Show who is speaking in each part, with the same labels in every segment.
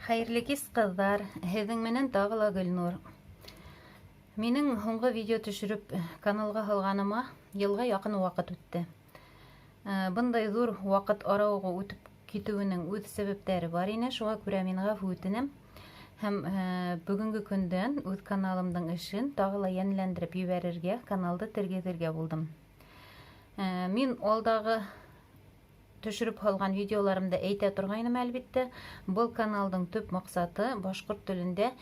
Speaker 1: Хәйерле кис, ҡыҙҙар! Һеҙҙең менән тағы ла Гөлнур. Минең һуңғы видео төшөрөп каналға һалғаныма йылға яҡын ваҡыт үтте. Бындай ҙур ваҡыт арауығы үтеп китеүенең үҙ сәбәптәре бар ине, шуға күрә мин ғәфү үтенәм. Һәм бөгөнгө көндән үҙ каналымдың эшен тағы ла йәнләндереп ебәрергә, каналды тергеҙергә булдым. Мин алдағы төшөрөп һалған видеоларымда әйтә торғайным, әлбиттә, был каналдың төп маҡсаты башҡорт телендә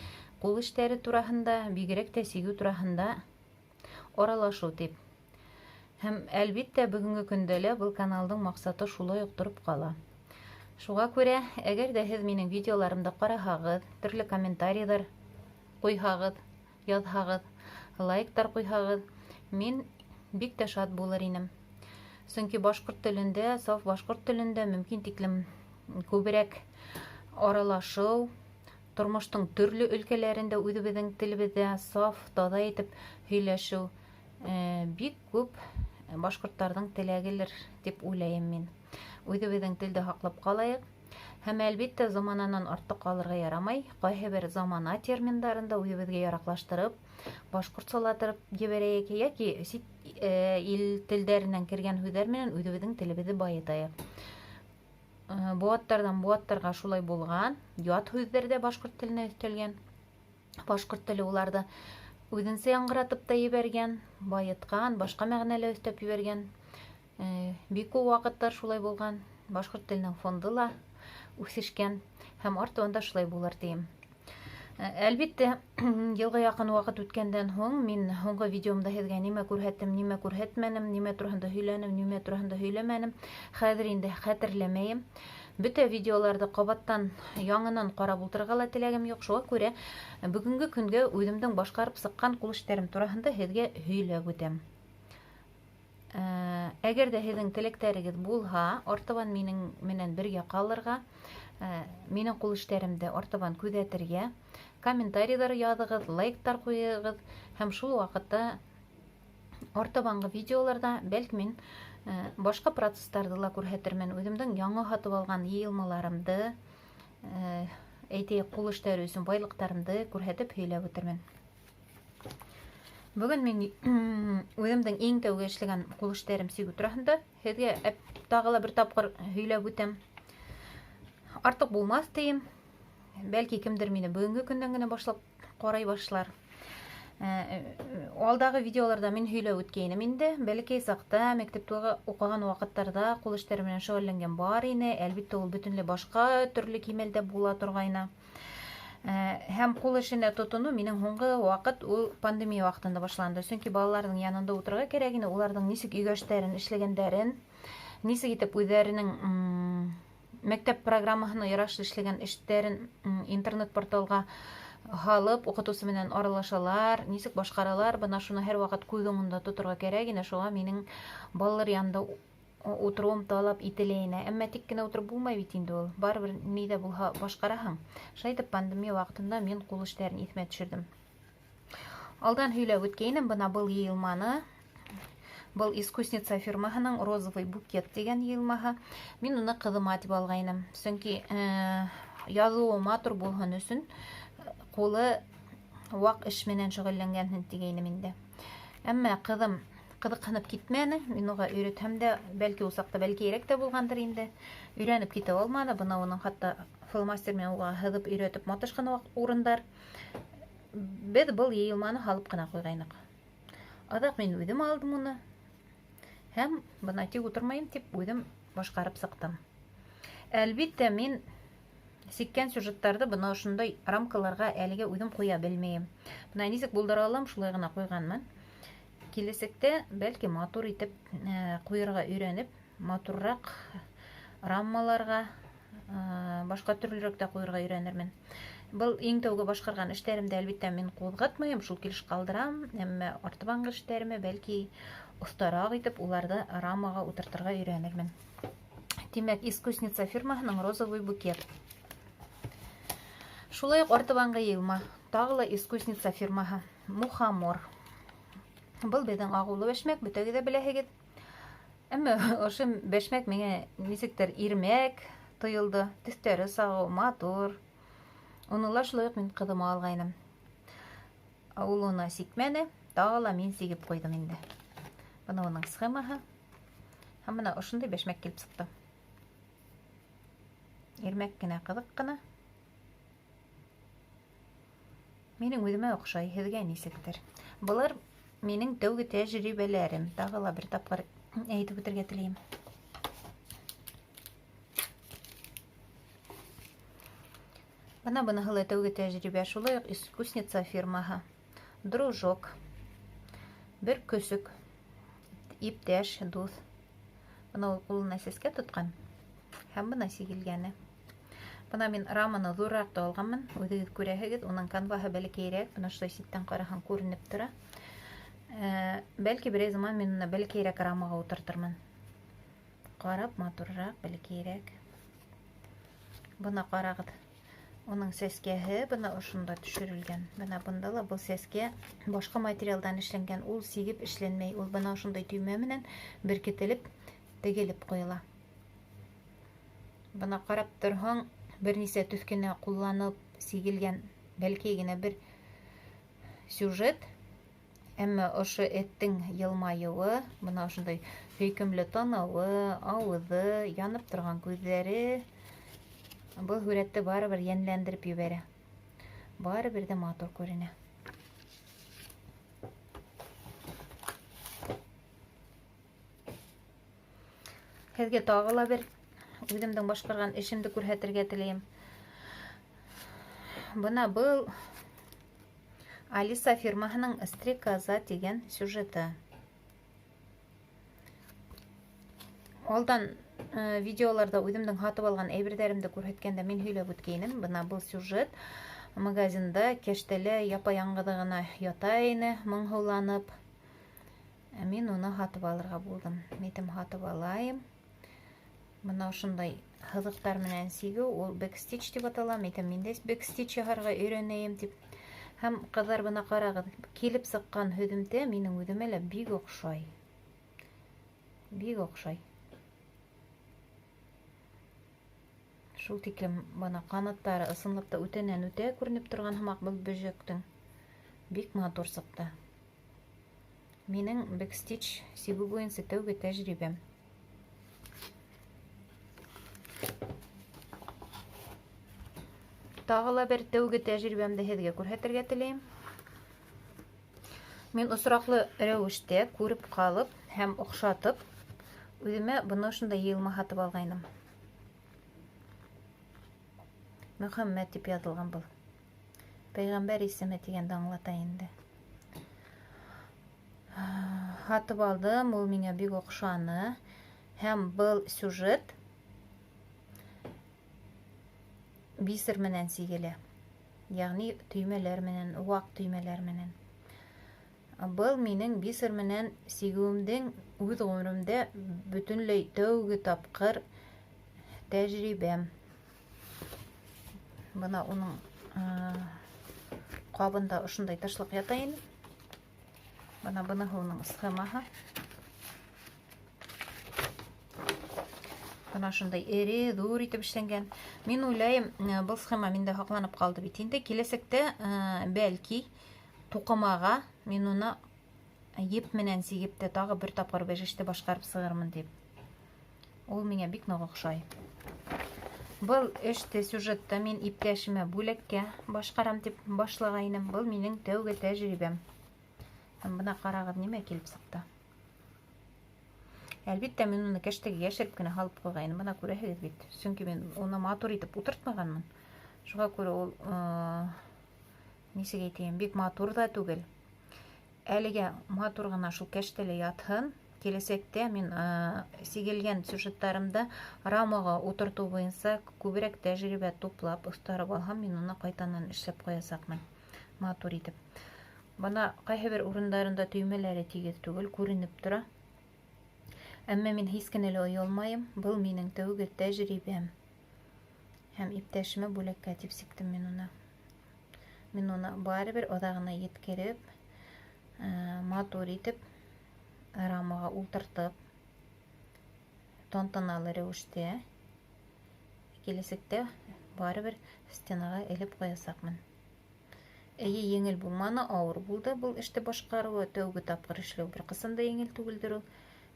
Speaker 1: ҡул эштәре тураһында, бигерәк тә сигеү тураһында аралашыу тип. Һәм әлбиттә, бөгөнгө көндә лә был каналдың маҡсаты шулай уҡ тороп ҡала. Шуға күрә, әгәр ҙә һеҙ минең видеоларымды ҡараһағыҙ, төрлө комментарийҙар ҡуйһағыҙ, яҙһағыҙ, лайктар ҡуйһағыҙ, мин бик тә шат булыр инем. Сөнки башҡорт телендә, саф башҡорт телендә мөмкин тиклем күберәк аралашыу, тормоштоң төрлө өлкәләрендә үҙебеҙҙең телебеҙҙә саф, таҙа итеп һөйләшеү бик күп башҡорттарҙың теләгелер тип уйлайым мин. Үҙебеҙҙең телде һаҡлап ҡалайыҡ. Һәм әлбиттә, замананан артта ҡалырға ярамай. Ҡайһы бер замана терминдарын да үҙебеҙгә яраҡлаштырып, башҡортсалатырып ебәрәйек йәки сит ил телдәренән кергән һүҙҙәр менән үҙебеҙҙең телебеҙҙе байытайыҡ. Быуаттарҙан быуаттарға шулай булған, ят һүҙҙәр ҙә башҡорт теленә өҫтәлгән. Башҡорт теле уларҙы үҙенсә яңғыратып та ебәргән, байытҡан, башҡа мәғәнә лә өҫтәп ебәргән. Бик күп ваҡыттар шулай булған. Башҡорт теленең фонды ла үҫешкән һәм артабан да шулай булыр тием. Әлбиттә, йылға яҡын ваҡыт үткәндән һуң мин һуңғы видеомда һеҙгә нимә күрһәттем, нимә күрһәтмәнем, нимә тураһында һөйләнем, нимә тураһында һөйләмәнем, хәҙер инде хәтерләмәйем. Бөтә видеоларҙы ҡабаттан яңынан ҡарап ултырырға ла теләгем юҡ. Шуға күрә бөгөнгө көнгә үҙемдең башҡарып сыҡҡан ҡул эштәрем тураһында һеҙгә һөйләп үтәм. Әгәр ҙә һеҙҙең теләктәрегеҙ булһа, артабан минең менән бергә ҡалырға, минең ҡул эштәремде артабан күҙәтергә, комментарийҙар яҙығыҙ, лайктар ҡуйығыҙ һәм шул ваҡытта артабанғы видеоларҙа бәлки мин башҡа процесстарҙы ла күрһәтермен. Үҙемдең яңы һатып алған йыйылмаларымды, әйтәйек, ҡул эштәре өсөн байлыҡтарымды күрһәтеп һөйләп үтермен. Бөгөн мин үҙемдең иң тәүге эшләгән ҡул эштәрем сигеү тураһында һеҙгә тағы ла бер тапҡыр һөйләп үтәм. Артыҡ булмаҫ тием. Бәлки кемдер мине бөгөнгө көндән генә башлап ҡарай башлар. Алдағы видеоларда мин һөйләп үткәйнем инде. Бәләкәй саҡта мәктәптә уҡыған ваҡыттарҙа ҡул эштәре менән шөғөлләнгән бар ине. Әлбиттә, ул бөтөнләй башҡа төрлө кимәлдә була торғайны. Һәм ҡул эшенә тотоноу минең һуңғы ваҡыт ул пандемия ваҡытында башланды. Сөнки балаларҙың янында ултырырға кәрәк ине, уларҙың нисек өйгә эштәрен эшләгәндәрен, нисек итеп үҙҙәренең мәктәп программаһына ярашлы эшләгән эштәрен интернет порталға һалып, уҡытыусы менән аралашалар, нисек башҡаралар, бына шуны һәр ваҡыт күҙ уңында тоторға кәрәк ине. Шуға минең балалар янында утырыуым талап ителә ине. Әммә тик кенә ултырып булмай бит инде ул. Барыбер ни ҙә булһа башҡараһың. Шулай итеп пандемия ваҡытында мин ҡул эштәрен иҫемә төшөрҙөм. Алдан һөйләп үткәйнем, бына был йыйылманы. Был Искусница фирмаһының розовый букет тигән йыйылмаһы. Мин уны ҡыҙыма тип алғайным. Сөнки яҙыуы матур булһын өсөн ҡулы ваҡ эш менән шөғөлләнгәнһен тигәйнем инде. Әммә ҡыҙым ҡыҙыҡһынып китмәне. Мин уға өйрәтһәм дә, бәлки ул саҡта бәләкәйерәк тә булғандыр инде. Өйрәнеп китә алманы. Бына уның хатта фломастер менән уға һыҙып өйрәтеп маташҡан урындар. Беҙ был йыйылманы һалып ҡына ҡуйғайныҡ. Аҙаҡ мин үҙем алдым уны. Һәм бына тик ултырмайым тип үҙем башҡарып сыҡтым. Әлбиттә, мин сиккән сюжеттарҙы бына ошондай рамкаларға әлегә үҙем ҡуя белмәйем. Бына нисек булдыра алам, шулай ғына ҡуйғанмын. Киләсәктә бәлки матур итеп ҡуйырға өйрәнеп, матурыраҡ рамаларға, башҡа төрлөрәк тә ҡуйырға өйрәнермен. Был иң тәүге башҡарған эштәремде әлбиттә мин ҡуҙғатмайым, шул килеш ҡалдырам, әммә артабанғы эштәремә бәлки оҫтараҡ итеп уларҙы рамаға ултыртырға өйрәнермен. Тимәк, Искусница фирмаһының розовый букет. Шулай уҡ артабанғы йыйылма, тағы ла Искусница фирмаһы, мухомор. Был беҙҙең ағыулы бәшмәк, бөтәгеҙ ҙә беләһегеҙ. Әммә ошо бәшмәк миңә нисектер ирмәк тойолдо. Төҫтәре сағыу, матур. Уны ла шулай уҡ мин ҡыҙыма алғайным. Ул уны сикмәне, тағы ла мин сигеп ҡуйҙым инде. Бына уның схемаһы. Һәм бына ошондай бәшмәк килеп сыҡты. Ирмәк кенә, ҡыҙыҡ ҡына. Минең үҙемә оҡшай, һеҙгә нисектер. Былар минең тәүге тәжрибәләрем. Тағы ла бер тапҡыр әйтеп үтергә теләйем. Бына быныһы ла тәүге тәжрибә, шулай уҡ Искусница фирмаһы. Дружок. Бер көсөк. Иптәш, дуҫ. Бына ул ҡулына сәскә тотҡан. Һәм бына сигелгәне. Бына мин раманы ҙурыраҡ та алғанмын. Үҙегеҙ күрәһегеҙ, уның канваһы бәләкәйерәк. Бына шулай ситтән ҡараһаң күренеп тора. Бәлки берәй заман мин уны бәләкәйерәк рамаға ултыртырмын. Ҡарап матурыраҡ, бәләкәйерәк. Бына ҡарағыҙ. Уның сәскәһе бына ошонда төшөрөлгән. Бына бында ла был сәскә башҡа материалдан эшләнгән. Ул сигеп эшләнмәй. Ул бына ошондай төймә менән беркетелеп, тегелеп ҡуйыла. Бына ҡарап торһаң, бер нисә төҫ кенә ҡулланып сигелгән бәләкәй генә бер сюжет. Әммә ошо эттең йылмайыуы, бына ошондай һөйкөмлө танауы, ауыҙы, янып торған күҙҙәре был һүрәтте барыбер йәнләндереп ебәрә. Барыбер ҙә матур күренә. Һеҙгә тағы ла бер үҙемдең башҡарған эшемде күрһәтергә теләйем. Бына был Алиса фирмаһының Стрекоза тигән сюжеты. Алдан видеоларҙа үҙемдең һатып алған әйберҙәремде күрһәткәндә мин һөйләп үткәйнем. Бына был сюжет магазинда кәштәлә япа-яңғыҙы ғына ята ине, моңһоуланып. Мин уны һатып алырға булдым. Әйтем, һатып алайым. Бына ошондай һыҙыҡтар менән сигеү, ул бэкстич тип атала. Әйтем, мин дә бэкстич яһарға өйрәнәйем тип. Һәм ҡыҙҙар, бына ҡарағыҙ, килеп сыҡҡан һөҙөмтә минең үҙемә лә бик оҡшай. Бик оҡшай. Шул тиклем бына ҡанаттары ысынлап та үтәнән үтә күренеп торған һымаҡ был бөжәктең. Бик матур сыҡты. Минең бэкстич сигеү буйынса тәүге тәжрибәм. Тағы ла бер тәүге тәжрибәмде һеҙгә күрһәтергә теләйем. Мин осраҡлы рәүештә күреп ҡалып һәм оҡшатып үҙемә бына ошондай йыйылма һатып алғайным. Мөхәммәт тип яҙылған был. Пәйғәмбәр исеме тигәнде аңлата инде. Һатып алдым, ул миңә бик оҡшаны. Һәм был сюжет бисер менән сигелә. Ягъни төймәләр менән, ваҡ төймәләр менән. Был минең бисер менән сигеүемдең үҙ ғүмеремдә бөтөнләй тәүге тапҡыр тәжрибәм. Бына уның ҡабында ошондай ташлыҡ ята ине. Бына быныһы уның схемаһы. Бына ошондай эре, ҙур итеп эшләнгән. Мин уйлайым, был схема миндә һаҡланып ҡалды бит инде. Киләсәктә, бәлки, туҡымаға мин уны еп менән сигеп тә тағы бер тапҡыр бер эште башҡарып сығырмын тип. Ул миңә бик ныҡ оҡшай. Был эште, сюжетты мин иптәшемә бүләккә башҡарам тип башлағайным. Был минең тәүге тәжрибәм. Һәм бына ҡарағыҙ, нимә килеп сыҡты. Әлбиттә, мин уны кәштәгә йәшереп кенә һалып ҡуйғайным. Бына күрәһегеҙ бит. Сөнки мин уны матур итеп ултыртмағанмын. Шуға күрә ул, нисек әйтәйем, бик матур ҙа түгел. Әлегә матур ғына шул кәштәлә ятһын. Киләсәктә мин сигелгән сюжеттарымды рамаға ултыртыу буйынса күберәк тәжрибә туплап, оҫтарып алһам, мин уны ҡайтанан эшләп ҡуясаҡмын. Матур итеп. Бына ҡайһы бер урындарында төймәләре тигеҙ түгел, күренеп тора. Әммә мин һис кенә лә оялмайым. Был минең тәүге тәжрибәм. Һәм иптәшемә бүләккә тип сиктем мин уны. Мин уны барыбер аҙағына еткереп, матур итеп рамаға ултыртып, тантаналы рәүештә киләсәктә барыбер стенаға элеп ҡуясаҡмын. Эйе, еңел булманы, ауыр булды был эште башҡарыуы. Тәүге тапҡыр эшләү бер ҡасан да еңел түгелдер ул.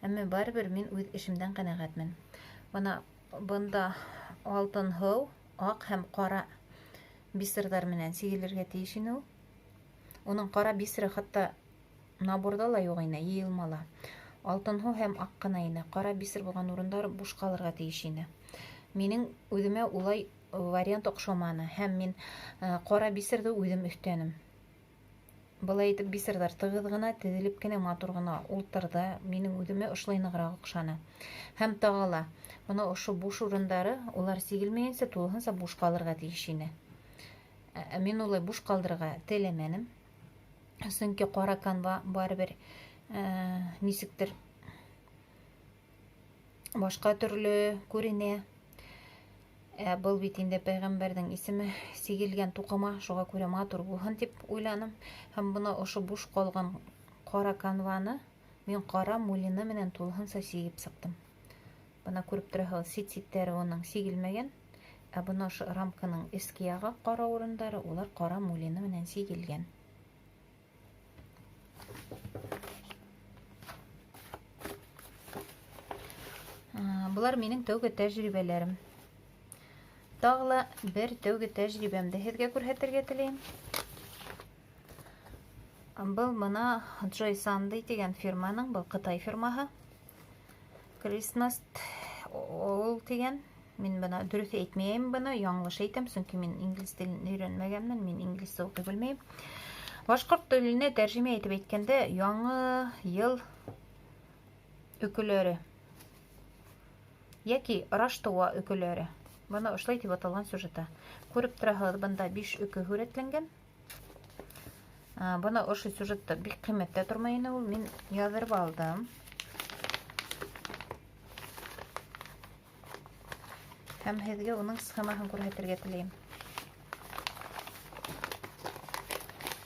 Speaker 1: Әммә барыбер мин үҙ эшемдән ҡәнәғәтмен. Бына бында алтын һыу, аҡ һәм ҡара бисерҙар менән сигелергә тейеш ине ул. Уның ҡара бисеры хатта наборҙа ла юҡ ине, йыйылмала. Алтын һыу һәм аҡ ҡына ине. Ҡара бисер булған урындар буш ҡалырға тейеш ине. Минең үҙемә улай вариант оҡшаманы һәм мин ҡара бисерҙе үҙем өҫтәнем. Былай итеп бисерҙар тығыҙ ғына, теҙелеп кенә матур ғына ултырҙы. Минең үҙемә ошолай нығыраҡ оҡшаны. Һәм тағы ла бына ошо буш урындары, улар сигелмәйенсә тулыһынса буш ҡалырға тейеш ине. Мин улай буш ҡалдырырға теләмәнем. Сөнки ҡара канва барыбер нисектер башҡа төрлө күренә. Был бит инде пәйғәмбәрҙең исеме сигелгән туҡыма, шуға күрә матур булһын тип уйланым. Һәм бына ошо буш ҡалған ҡара канваны мин ҡара мулина менән тулыһынса сигеп сыҡтым. Бына күреп тораһығыҙ, сит-ситтәре уның сигелмәгән. Ә бына ошо рамканың эске яғы ҡара урындары, улар ҡара мулина менән сигелгән. Былар минең тәүге тәжрибәләрем. Тағы ла бер тәүге тәжрибәмде һеҙгә күрһәтергә теләйем. Был бына Joy Sunday тигән фирманың, был Ҡытай фирмаһы. Christmas All тигән. Мин бына дөрөҫ әйтмәйем быны, яңылыш әйтәм, сөнки мин инглиз телен өйрәнмәгәнмен, мин инглизсә уҡый белмәйем. Башҡорт теленә тәржемә итеп әйткәндә, яңы йыл өкөләре йәки Раштыуа өкөләре. Бына ошолай тип аталған сюжеты. Күреп тораһығыҙ, бында 5 өкө һүрәтләнгән. Бына ошо сюжетта бик ҡиммәттә тормай ине ул, мин яҙырып алдым. Һәм һеҙгә уның схемаһын күрһәтергә теләйем.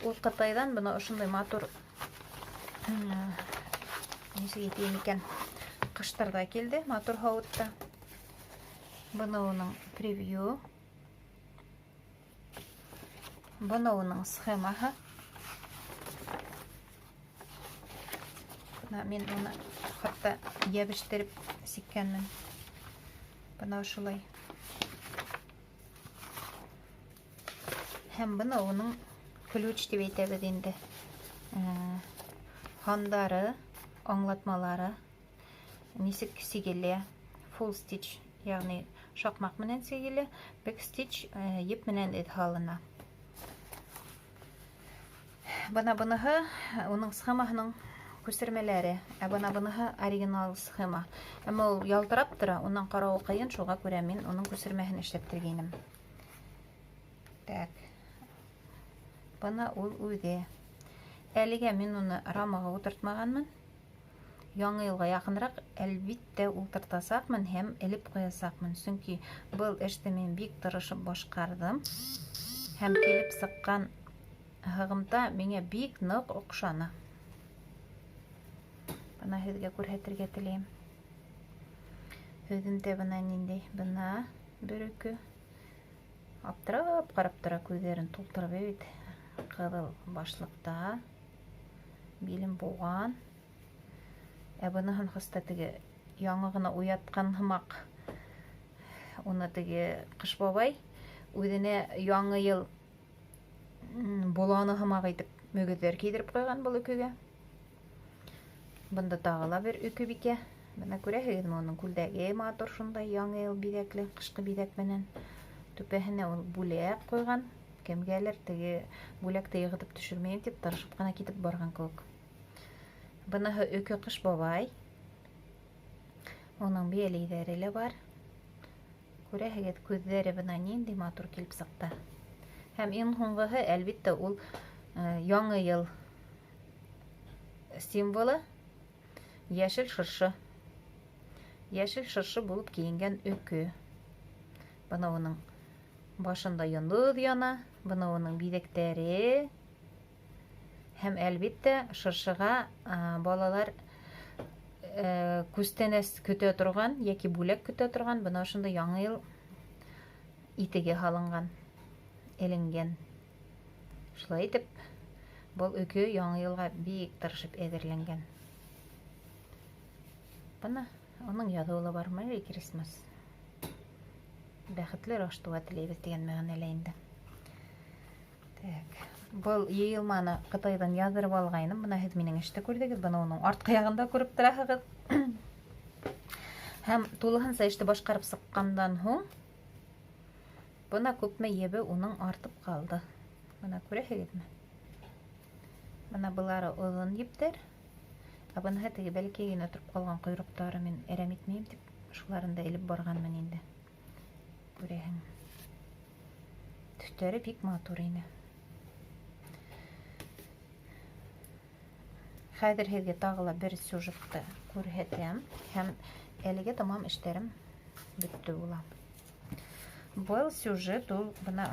Speaker 1: Ул Ҡытайҙан бына ошондай матур, нисек әйтейем икән, ҡыштарҙа килде, матур һауытта. Бына уның превью. Бына уның схемаһы. Бына мин уны хатта йәбештереп сиккәнмен. Бына ошолай. Һәм бына уның ключ тип әйтәбеҙ инде. Һандары, аңлатмалары нисек сигелә. Full stitch, ягъни шаҡмаҡ менән сигелә, back stitch еп менән эҙ һалына. Бына быныһы уның схемаһының күсермәләре, ә бына быныһы оригинал схема. Әммә ул ялтырап тора, унан ҡарауы ҡыйын, шуға күрә мин уның күсермәһен эшләттергәйнем. Так. Бына ул үҙе. Әлегә мин уны рамаға ултыртмағанмын. Яңы йылға яҡыныраҡ әлбиттә ултыртасаҡмын һәм элеп ҡуясаҡмын. Сөнки был эште мин бик тырышып башҡарҙым. Һәм килеп сыҡҡан һығымта миңә бик ныҡ оҡшаны. Бына һеҙгә күрһәтергә теләйем. Һөҙөмтә бына ниндәй? Бына бер өкө. Аптырап ҡарап тора, күҙҙәрен тултырып бит. Ҡыҙыл башлыҡта. Билен быуған. Ә быныһын хыста теге яңы ғына уятҡан һымаҡ. Уны теге Ҡыш бабай үҙенә яңы йыл боланы һымаҡ итеп мөгөҙҙәр кейҙереп ҡуйған был өкөгә. Бында тағы ла бер өкө бикә. Бына күрәһегеҙме, уның күлдәге матур, шундай яңы йыл биҙәкле, ҡышҡы биҙәк менән. Түпәһенә ул бүләк ҡуйған. Кемгәлер теге бүләкте йығытып төшөрмәйем тип тырышып ҡына китеп барған кеүек. Быныһы өкө Ҡыш бабай. Уның бейәләйҙәре лә бар. Күрәһегеҙ, күҙҙәре бына ниндәй матур килеп сыҡты. Һәм иң һуңғыһы, әлбиттә, ул яңы йыл символы йәшел шыршы. Йәшел шыршы булып кейенгән өкө. Бына уның башында йондоҙ яна, бына уның биҙәктәре. Һәм әлбиттә шыршыға балалар күстәнәс көтә торған йәки бүләк көтә торған бына ошондай яңы йыл итеге һалынған, эленгән. Шулай итеп, был өкө яңы йылға бик тырышып әҙерләнгән. Бына уның яҙыуы ла бар: Merry Christmas. Бәхетле Раштуа теләйбеҙ тигән мәғәнәлә инде. Так. Был йыйылманы Ҡытайҙан яҙҙырып алғайным. Бына һеҙ минең эште күрҙегеҙ, бына уның артҡы яғын да күреп тораһығыҙ. Һәм тулыһынса эште башҡарып сыҡҡандан һуң бына күпме ебе уның артып ҡалды. Бына күрәһегеҙме? Бына былары оҙон ептәр. Ә быныһы теге бәләкәй генә тороп ҡалған ҡойроҡтары, мин әрәм итмәйем тип шуларын да элеп барғанмын инде. Күрәһең. Төҫтәре бик матур ине. Хәҙер һеҙгә тағы ла бер сюжетты күрһәтәм һәм әлегә тамам эштәрем бөттө була. Был сюжет ул бына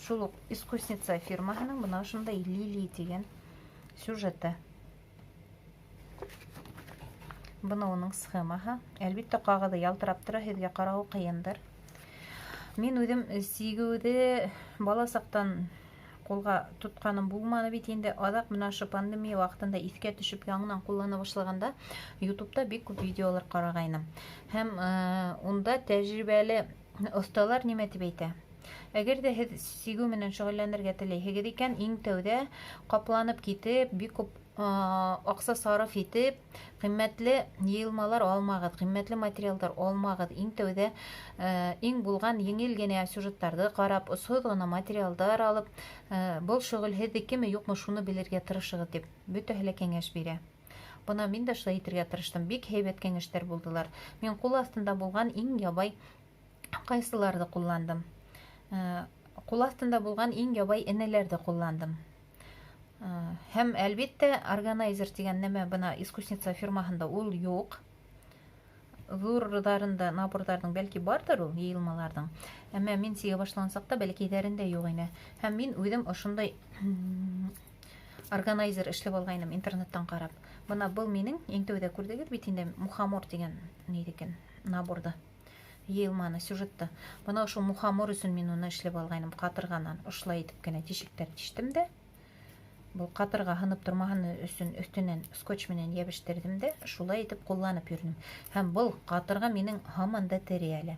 Speaker 1: шул уҡ Искусница фирмаһының бына ошондай Лили тигән сюжеты. Бына уның схемаһы. Әлбиттә, ҡағыҙы ялтырап тора, һеҙгә ҡарауы ҡыйындыр. Мин үҙем сигеүҙе бала саҡтан ҡулға тотҡаным булманы бит инде. Аҙаҡ бына ошо пандемия ваҡытында иҫкә төшөп яңынан ҡуллана башлағанда YouTube'та бик күп видеолар ҡарағайным. Һәм унда тәжрибәле оҫталар нимә тип әйтә? Әгәр ҙә һеҙ сигеү менән шөғөлләнергә теләйһегеҙ икән, иң тәүҙә ҡапланып китеп, бик күп аҡса сарыф итеп, ҡиммәтле йыйылмалар алмағыҙ, ҡиммәтле материалдар алмағыҙ. Иң тәүҙә иң булған еңел генә сюжеттарҙы ҡарап, осһоҙ ғына материалдар алып, был шөғөл һеҙҙекеме, юҡмы, шуны белергә тырышығыҙ тип бөтәһе лә кәңәш бирә. Бына мин дә шулай итергә тырыштым. Бик һәйбәт кәңәштәр булдылар. Мин ҡул аҫтында булған иң ябай ҡайсыларҙы ҡулландым. Ҡул аҫтында булған иң ябай энәләрҙе ҡулландым. Һәм әлбиттә органайзер тигән нәмә бына Искусница фирмаһында ул юҡ. Ҙурҙарында наборҙарҙың бәлки барҙыр ул йыйылмаларҙың. Әммә мин сигә башлаған саҡта бәләкәйҙәрендә юҡ ине. Һәм мин үҙем ошондай органайзер эшләп алғайным интернеттан ҡарап. Бына был минең иң тәүҙә күрҙегеҙ бит инде мухомор тигән нейҙекен наборҙы. Йыйылманы, сюжетты. Бына ошо мухомор өсөн мин уны эшләп алғайным ҡатырғанан. Ошолай итеп кенә тишектәр тиштем дә. Был ҡатырға һынып тормаһын өсөн өҫтөнән скотч менән йәбештерҙем дә, шулай итеп ҡулланып йөрөнөм. Һәм был ҡатырға минең һаман да тере әле.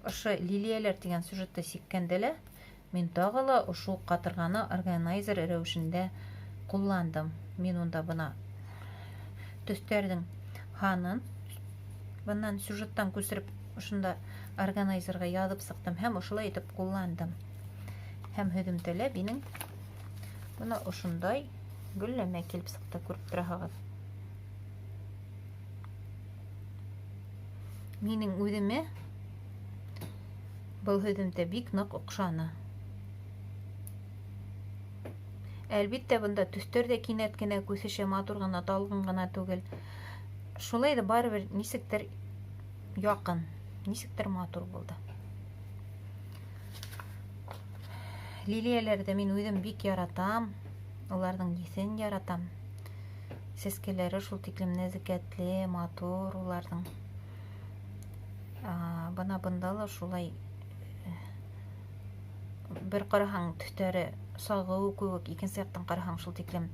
Speaker 1: Ошо лилияләр тигән сюжетты сиккәндә лә мин тағы ла ошо ҡатырғаны органайзер рәүешендә ҡулландым. Мин унда бына төҫтәрҙең һанын бынан сюжеттан күсереп ошонда органайзерға яҙып сыҡтым һәм ошолай итеп ҡулландым. Һәм һөҙөмтәлә минең бына ошондай гөлләмә килеп сыҡты, күреп тораһығыҙ. Минең үҙемә был һөҙөмтә бик ныҡ оҡшаны. Әлбиттә, бында төҫтәр ҙә кинәт кенә күсешә, матур ғына, талғын ғына түгел. Шулай ҙа барыбер нисектер яҡын, нисектер матур булды. Лилияләрҙе мин үҙем бик яратам, уларҙың еҫен яратам. Сәскәләре шул тиклем нәзәкәтле, матур уларҙың. Бына бында ла шулай бер ҡараһаң төҫтәре сағыу кеүек, икенсе яҡтан ҡараһаң шул тиклем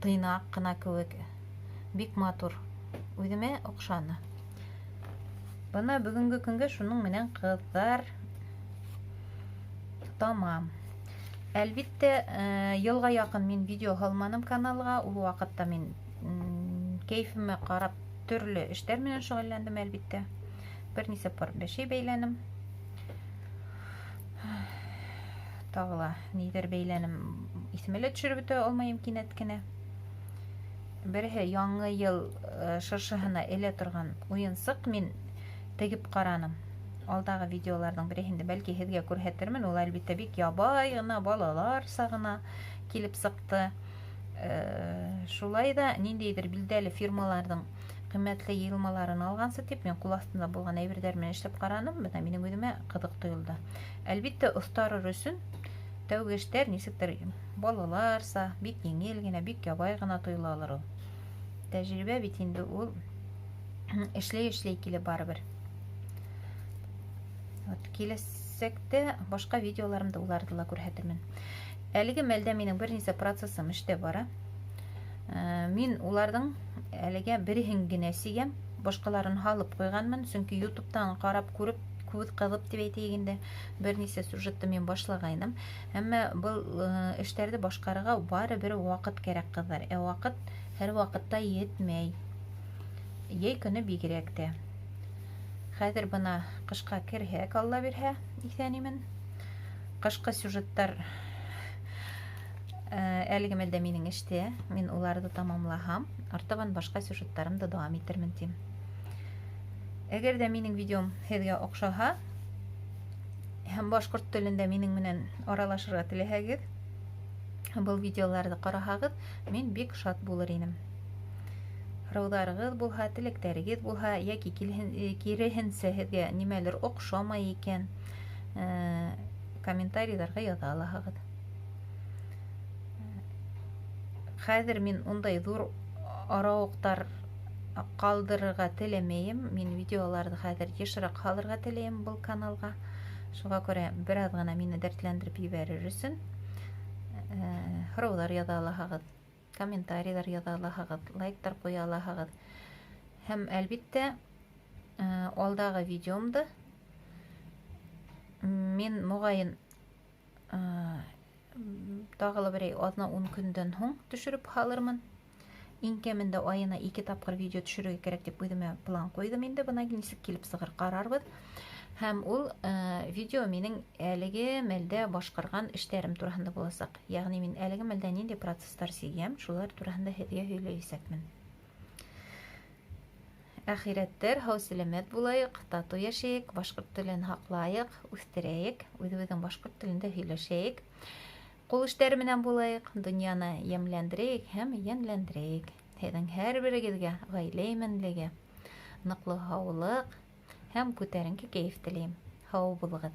Speaker 1: тыйнаҡ ҡына кеүек. Бик матур. Үҙемә оҡшаны. Бына бөгөнгө көнгә шуның менән ҡыҙҙар тамам. Әлбиттә, йылға яҡын мин видео һалманым каналға. Ул ваҡытта мин кәйефемә ҡарап төрлө эштәр менән шөғөлләндем әлбиттә. Бер нисә пар бәшәй бәйләнем. Тағы ла ниҙәр бәйләнем, иҫемә лә төшөрөп бөтә алмайым кинәт кенә. Береһе яңы йыл шыршыһына элә торған уйынсыҡ мин тегеп ҡараным. Алдағы видеоларҙың береһендә бәлки һеҙгә күрһәтермен. Ул әлбиттә бик ябай ғына, балаларса ғына килеп сыҡты. Шулай ҙа ниндәйҙер билдәле фирмаларҙың ҡиммәтле йыйылмаларын алғансы тип мин ҡул аҫтында булған әйберҙәр менән эшләп ҡараным. Бына минең үҙемә ҡыҙыҡ тойолдо. Әлбиттә, оҫтарыр өсөн тәүге эштәр нисектер балаларса, бик еңел генә, бик ябай ғына тойолалыр ул. Тәжрибә бит инде ул Эшләй-эшләй килә барыбер. Вот, киләсәктә башка видеоларымда уларҙы ла күрһәтермен. Әлеге мәлдә минең бер нисә процессым эштә бара. Мин уларҙың әлегә береһен генә сигәм, башҡаларын һалып ҡуйғанмын, сөнки YouTube'тан ҡарап күреп, күҙ ҡыҙып тип әйтәйек инде, бер нисә сюжетты мин башлағайным. Әммә был эштәрҙе башҡарырға барыбер ваҡыт кәрәк, ҡыҙҙар. Ә ваҡыт һәр ваҡытта етмәй. Йәй көнө бигерәк тә. Хәҙер бына ҡышҡа керһәк, Алла бирһә, иҫән-имен. Ҡышҡы сюжеттар әлеге мәлдә минең эштә, мин уларҙы тамамлаһам, артабан башҡа сюжеттарымды дауам итермен тим. Әгәр ҙә минең видеом һеҙгә оҡшаһа һәм башҡорт телендә минең менән аралашырға теләһәгеҙ, был видеоларҙы ҡараһағыҙ, мин бик шат булыр инем. Һорауҙарығыҙ булһа, теләктәрегеҙ булһа, йәки киреһенсә һеҙгә нимәлер оҡшамай икән, комментарийҙарға яҙа алаһығыҙ. Хәҙер мин ундай ҙур арауыҡтар ҡалдырырға теләмәйем. Мин видеоларҙы хәҙер йышыраҡ һалырға теләйем был каналға. Шуға күрә бер аҙ ғына мине дәртләндереп ебәрер өсөн һорауҙар яҙа алаһығыҙ, комментарийҙар яҙа алаһығыҙ, лайктар ҡуя алаһығыҙ. Һәм әлбиттә, алдағы видеомды мин моғайын тағы ла берәй аҙна 10 көндән һуң төшөрөп һалырмын. Иң кәмендә айына 2 тапҡыр видео төшөрөргә кәрәк тип үҙемә план ҡуйҙым инде. Бына нисек килеп сығыр, ҡарарбыҙ. Һәм ул видео минең әлеге мәлдә башҡарған эштәрем тураһында буласаҡ. Йәғни мин әлеге мәлдә ниндәй процесстар сигәм, шулар тураһында һеҙгә һөйләйәсәкмен. Әхирәттәр, һау-сәләмәт булайыҡ, татыу йәшәйек, башҡорт телен һаҡлайыҡ, үҫтерәйек, үҙебеҙҙең башҡорт телендә һөйләшәйек. Ҡул эштәре менән булайыҡ, донъяны йәмләндерәйек һәм йәнләндерәйек. Һеҙҙең һәр берегеҙгә ғаилә именлеге, ныҡлы һаулыҡ һәм күтәренке кәйеф теләйем. Һау булығыҙ.